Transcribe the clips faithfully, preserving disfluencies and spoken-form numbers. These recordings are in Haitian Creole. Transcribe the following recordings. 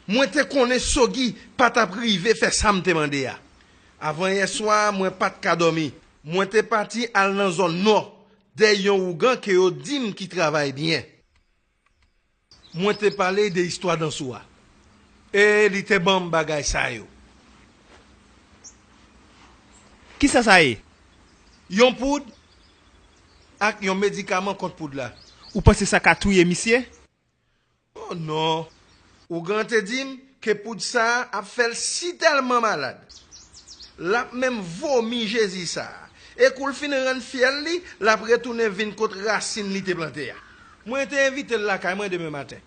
Mwen te konnen Sogi pa t ap rive fè sa m te mande a. Avanyè swa, mwen pa t ka dòmi. Mwen te pati al nan zòn nò, dèyè yon ougan ke yo di m ki travay byen. Mwen te pale de istwa Dansou a. E li te ban m bagay sa yo. Kisa sa ye? Yon poud ak yon medikaman kont poud la. Ou panse sa ka touye misye? Oh non! Ougan te di m ke poud sa a ap fè l sitèlman malad, l ap menm vomi Jezi sa a. E kou l fin rann fyèl li, l ap retounen vin kot rasin li te plante a. Mwen te envite l lakay mwen demen maten.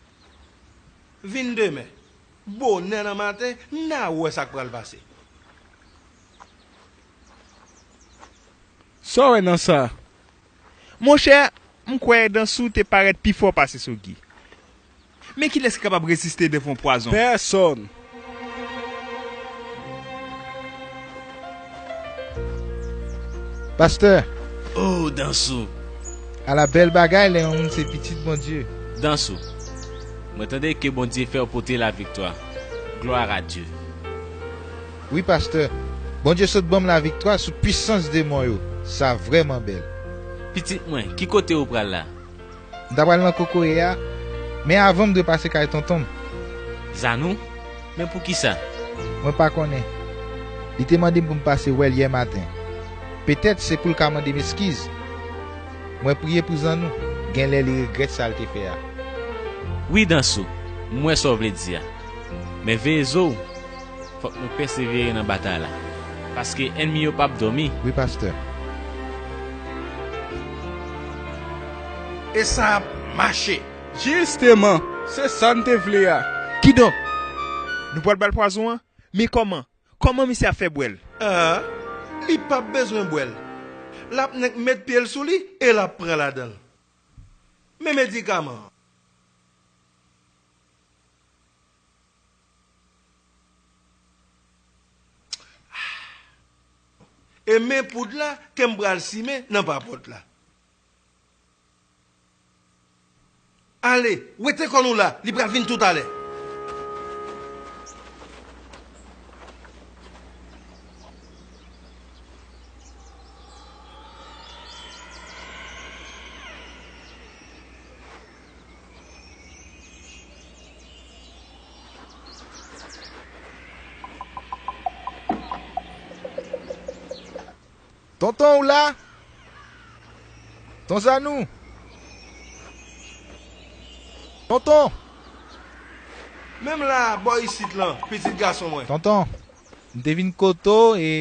Vin demen, bonè nan maten, n a wè sa k pral pase. Sa w wè nan sa? Monchè, m kwè Dansou te parèt pi fò pase Sogi. Men kilès ki kapab reziste devan pwazon? Pèsonn. Pastè. Oh, Dansou. Ala bèl bagay lè yon moun se pitit Bondye. Dansou, mwen tande ke Bondye fè w pote laviktwa. Gloire à Dieu. Wi, pastè. Bondye sot ban m laviktwa sou pwisans demon yo. Sa vrèman bèl. Pitit mwen, ki kote ou pral la? M ta pral nan kokoye a, men avan m dwe pase kay tonton m. Zanou? Men poukisa? Mwen pa konnen. Li te mande m pou m pase wè l yè maten. Petèt se pou l ka mande m eskiz. Mwen priye pou Zanou. Genlè li regrèt sa l te fè a. Wi, Dansou, m wè sa w vle di a. Men veye zo w. Fòk nou pèsevere nan batay la, paske ènmi yo p ap dòmi. Wi, pastè. E sa ap mache. Jisteman, se sa n te vle a. Kidonk, nou pral ba l pwazon an? Men kòman? Kòman misye ap fè bwè l? Ah, li p ap bezwen bwè l. L ap nèk met pye l sou li e l ap pran ladan l. Men medikaman an. E men poud la ke m pral simen nan papòt la. Ale, wete kò nou la, li pral vin toutalè. Tonton, ou la? Ton Zanou? Tonton! Men m la, bò isit lan, pitit gason mwen. Tonton, m te vin kote w e...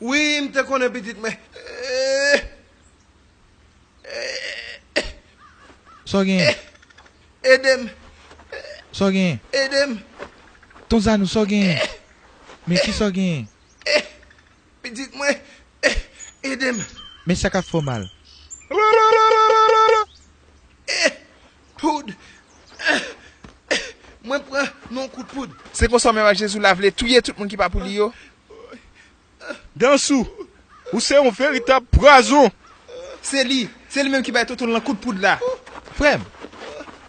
Wi, m te konnen pitit mwen. Eh, eh, Sa w genyen? Ede m. Sa w genyen? Ede m. Ton Zanou, sa w genyen? Men kisa w genyen? Pitit mwen, ede m. Men sa k ap fè w mal? Poud. Mwen pran nan yon kout poud. Se konsa menm ak Jezi la vle touye tout moun ki pa pou li yo? Dansou, ou se yon veritab pwazon. Se li, se li menm ki bay Tonton lan kout poud la. Frè m,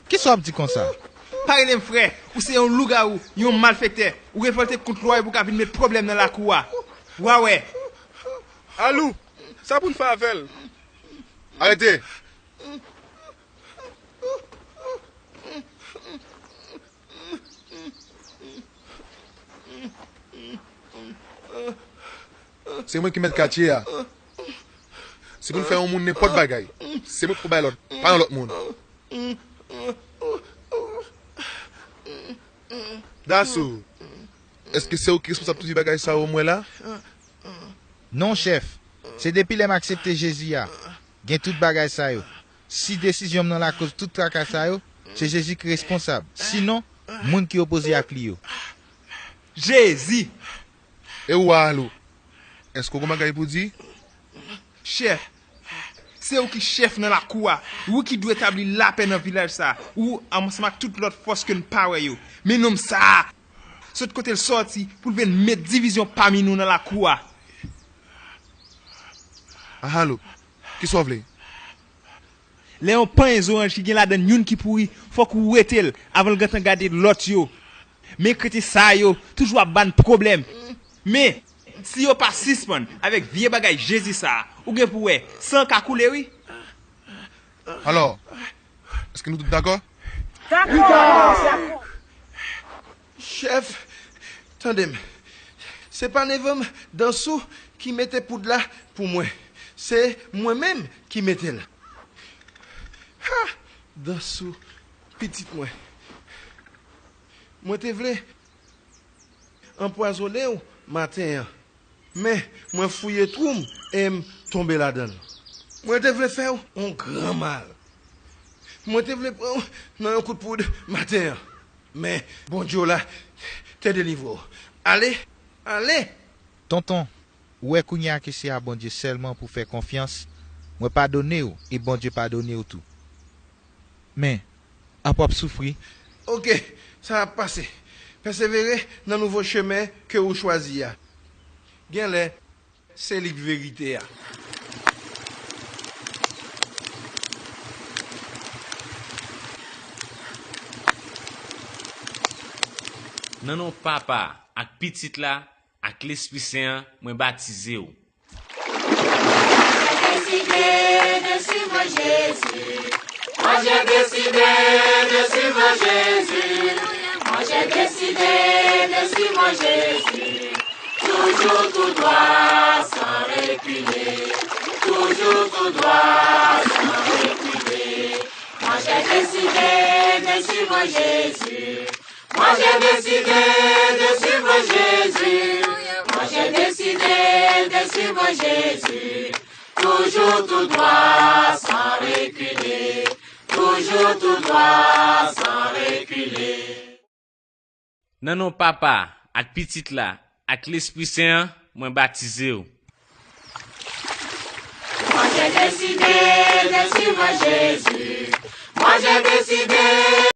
kisa w ap di konsa? Pa rele m frè, ou se yon lougawou, yon malfektè. Ou revòlte kont lwa yo pou w ka vin met pwoblèm nan lakou a. W a wè. Alou, sa pou n fè avè l? Arete! Se mwen ki mèt katye a. Si pou n fè yon moun nenpòt bagay, se mwen k pou bay lòd, pa yon lòt moun. Dansou, èske se ou ki responsab tout vye bagay sa yo m wè la? Non, chèf. Se depi lè m aksepte Jezi a, gen tout bagay sa yo. Si desizyon m nan lakoz tout traka sa yo, se Jezi ki responsab. Sinon, moun ki opoze ak li yo. Jezi! E ou a, Alou? Èske w gen bagay pou di? Chèf, se ou ki chèf nan lakou a. Ou ki dwe tabli lapè nan vilaj sa a. Ou, ansanm ak tout lòt fòs ke n pa wè yo. Men nonm sa a, sot kote l sòti pou l vin met divizyon pami nou nan lakou a. Ah, Alou, kisa w vle? Lè yon panyen zoranj ki gen ladan l youn ki pouri, fòk ou wete l avan l gentan gade lòt yo. Men kretyen sa yo toujou ap ba n pwoblèm. Men, si yo pa sispann avèk vye bagay Jezi sa a, ou gen pou wè san ka koule wi. Alò, èske nou tout dakò? Dakò! Chèf, tande m. Se pa neve m Dansou ki mete poud la pou mwen. Se mwen menm ki mete l. Ha! Dansou, pitit mwen. Mwen te vle anpwazonnen w maten an. Men, mwen fouye twou m e m tonbe ladan l. Mwen te vle fè w yon gran mal. Mwen te vle pran w nan yon kout poud maten an. Men, Bondye w la te delivre w. Ale, ale! Tonton, ou wè kounye a ke se a Bondye sèlman pou fè konfyans, mwen padone w e Bondye padone w tou. Men, apa w ap soufri? Oke, sa ap pase. Pèsevere nan nouvo chemen ke ou chwazi a. Genlè, se li k verite a. Nan non Papa, ak Pitit la, ak Lespri Sen an, mwen batize w. J'ai décidé de suivre Jésus. Moi j'ai décidé de suivre Jésus. Moi j'ai décidé de suivre Jésus. Toujours tout droit sans reculer. Toujours tout droit sans reculer. Moi j'ai décidé de suivre Jésus. Moi j'ai décidé de suivre Jésus. Moi j'ai décidé de suivre Jésus. Toujours tout droit sans reculer. Toujours tout droit sans reculer. Nan non Papa, ak Pitit la, ak Lespri Sen an, mwen batize w. Moi j'ai décidé de suivre Jésus. Moi j'ai décidé